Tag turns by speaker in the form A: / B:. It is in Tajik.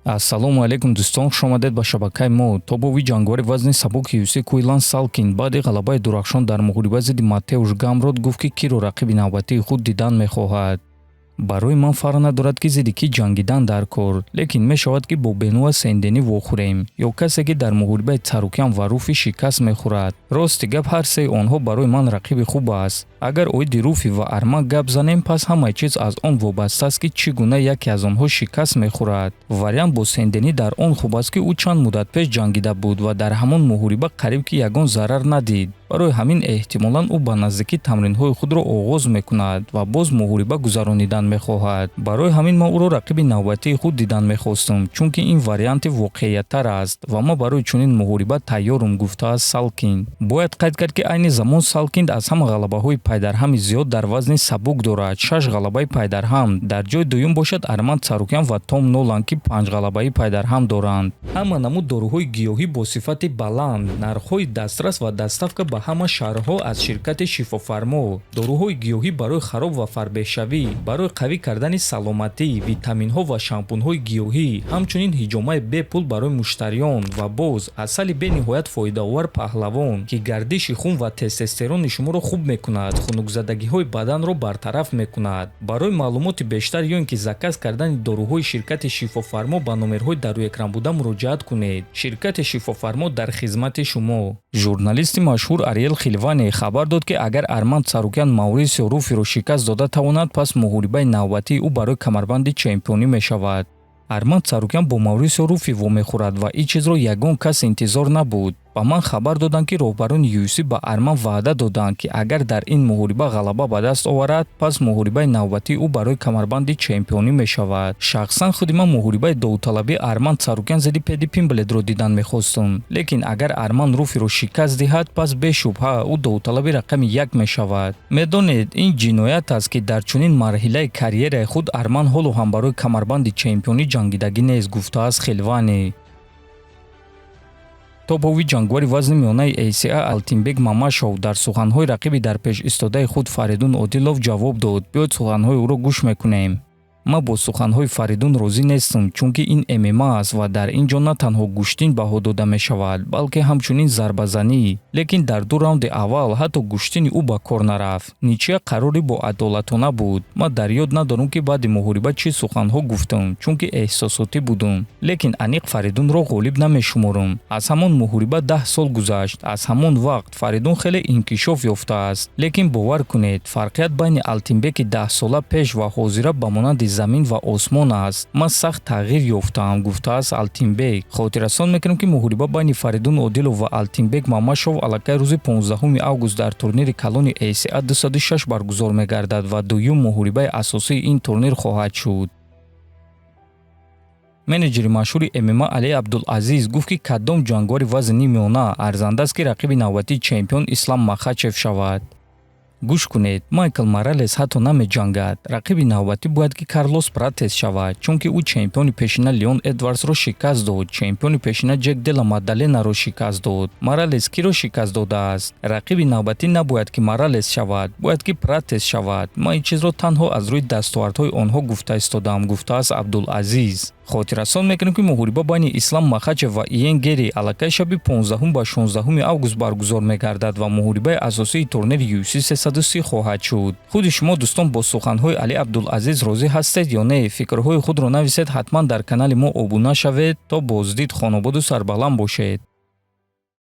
A: Ассалому алайкум, дӯстон, хушомадед ба шабакаи мо. Тобови ҷанговари вазни сабуки UFC Куилан Салкин баъди ғалабаи дурахшон дар муҳориба зидди Маттеуш Гамрот гуфт, ки киро рақиби навбатии худ дидан мехоҳад. Барои ман фарқ надорад, ки зидди кӣ ҷангидан дар кор, лекин мешавад, ки бо Бенуа Сен-Дени вохӯрем ё касе, ки дар муҳорибаи Царукян ва Руфи шикаст мехӯрад. Рости гап, ҳар сеи онҳо барои ман рақиби хуб аст. Агар оиди Руфи ва Арман гап занем, пас ҳамаи чиз аз он вобаста аст, ки чӣ гуна яке аз онҳо шикаст мехӯрад. Вариант бо Сен-Дени дар он хуб аст, ки ӯ чанд муддат пеш ҷангида буд ва дар ҳамон муҳориба қариб ки ягон зарар надид. Барои ҳамин эҳтимолан ӯ ба наздикӣ тамринҳои худро оғоз мекунад ва боз муҳориба гузаронидан мехоҳад. Барои ҳамин ман ӯро рақиби навбатии худ дидан мехостум, чунки ин варианти воқеияттар аст ва ман барои чунин муҳориба тайёрум, гуфтааст Салкинд. Бояд қайд кард, ки айни замон Салкинд аз ҳама ғалабаҳои пайдарҳами зиёд дар вазни сабук дорад, шаш ғалабаи пайдарҳам. Дар ҷои дуюм бошад Арман Царукян ва Том Нолан, ки панҷ ғалабаи пайдарҳам доранд. Ҳама намуд доруҳои гиёҳӣ бо сифати баланд, нархҳои дастрас ва доставка ба ҳама шаҳрҳо аз ширкати Шифофармо. Доруҳои гиёҳӣ барои хароб ва фарбеҳшавӣ, барои қавӣ кардани саломатӣ, витаминҳо ва шампунҳои гиёҳӣ, ҳамчунин ҳиҷомаи бепул барои муштариён ва боз асали бениҳоят фоидаовар Паҳлавон, ки гардиши хун ва тестостерони шуморо хуб мекунад, хунукзадагиҳои баданро бартараф мекунад. Барои маълумоти бештар ё ин ки заказ кардани доруҳои ширкати Шифофармо ба номерҳои дар рӯи экран буда муроҷиат кунед. Ширкати Шифофармо дар хизмати шумо. Журналисти машҳур Ариэл Хилвани хабар дод, ки агар Арман Царукян Маурисио Руфиро шикаст дода тавонад, пас муҳорибаи навбатии ӯ барои камарбанди чемпионӣ мешавад. Арман Царукян бо Маурисио Руфи вомехӯрад ва ин чизро ягон кас интизор набуд. Ба ман хабар доданд, ки роҳбарони UFC ба Арман ваъда доданд, ки агар дар ин муҳориба ғалаба ба даст оварад, пас муҳорибаи навбатии ӯ барои камарбанди чемпионӣ мешавад. Шахсан худи ман муҳорибаи довталабии Арман Царукян зидди Педи Пимблетро дидан мехостум, лекин агар Арман Руфиро шикаст диҳад, пас бешубҳа ӯ довталаби рақами як мешавад. Медонед, ин ҷиноят аст, ки дар чунин марҳилаи карьераи худ Арман ҳоло ҳам барои камарбанди чемпионӣ ҷангидагӣ нест, гуфтааст Хелвани. Топови ҷанговари вазни миёнаи ACA Алтинбек Мамашов дар суханҳои рақиби дар пеш истодаи худ Фаридун Одилов ҷавоб дод. Биёед, суханҳои ӯро гӯш мекунем. Ман бо суханҳои Фаридун розӣ нестам, чунки ин ММА аст ва дар ин ҷо на танҳо гӯштин баҳо дода мешавад, балки ҳамчунин зарбазанӣ. Лекин дар ду раунди аввал ҳатто гӯштини ӯ ба кор нарафт. Ничья қарори боадолатона буд. Ман дар ёд надорам, ки баъди муҳориба чӣ суханҳо гуфтам, чунки эҳсосотӣ будум, лекин аниқ Фаридунро ғолиб намешуморам. Аз ҳамон муҳориба 10 сол гузашт. Аз ҳамон вақт Фаридун хеле инкишоф ёфтааст, лекин бовар кунед, фарқият байни Алтинбеки 10-сола пеш ва ҳозира ба монанди замин ва осмон аст. Ман сахт тағйир ёфтаам, гуфтааст Алтинбек. Хотиррасон мекунем, ки муҳориба байни Фаридун Одилов ва Алтинбек Мамашов аллакай рӯзи 15 август дар турнири калони ACA 206 баргузор мегардад ва дуюм муҳорибаи асосии ин турнир хоҳад шуд. Менеҷери машҳури ММА Али Абдулазиз гуфт, ки кадом ҷанговари вазни миёна арзанда аст, ки рақиби навбатии чемпион Ислам Махачев шавад. Гӯш кунед, Майкл Моралес ҳатто намеҷангад. Рақиби навбатӣ бояд ки Карлос Пратес шавад, чунки ӯ чемпиони пешина Леон Эдвардсро шикаст дод, чемпиони пешина Ҷек Дела Маддаленаро шикаст дод. Моралес киро шикаст додааст? Рақиби навбатӣ набояд ки Моралес шавад, бояд ки Пратес шавад. Ман ин чизро танҳо аз рӯи дастовардҳои онҳо гуфта истодам, гуфтааст Абдулазиз. Хотиррасон мекунем, ки муҳориба байни Ислам Махачев ва Иен Гери аллакай шаби 15 ба 16 август баргузор мегардад ва муҳорибаи асосии турнири UFC 330 хоҳад шуд. Худи шумо, дӯстон, бо суханҳои Али Абдулазиз розӣ ҳастед ё не? Фикрҳои худро нависед, ҳатман дар канали мо обуна шавед. То боздид, хонободу сарбаланд бошед.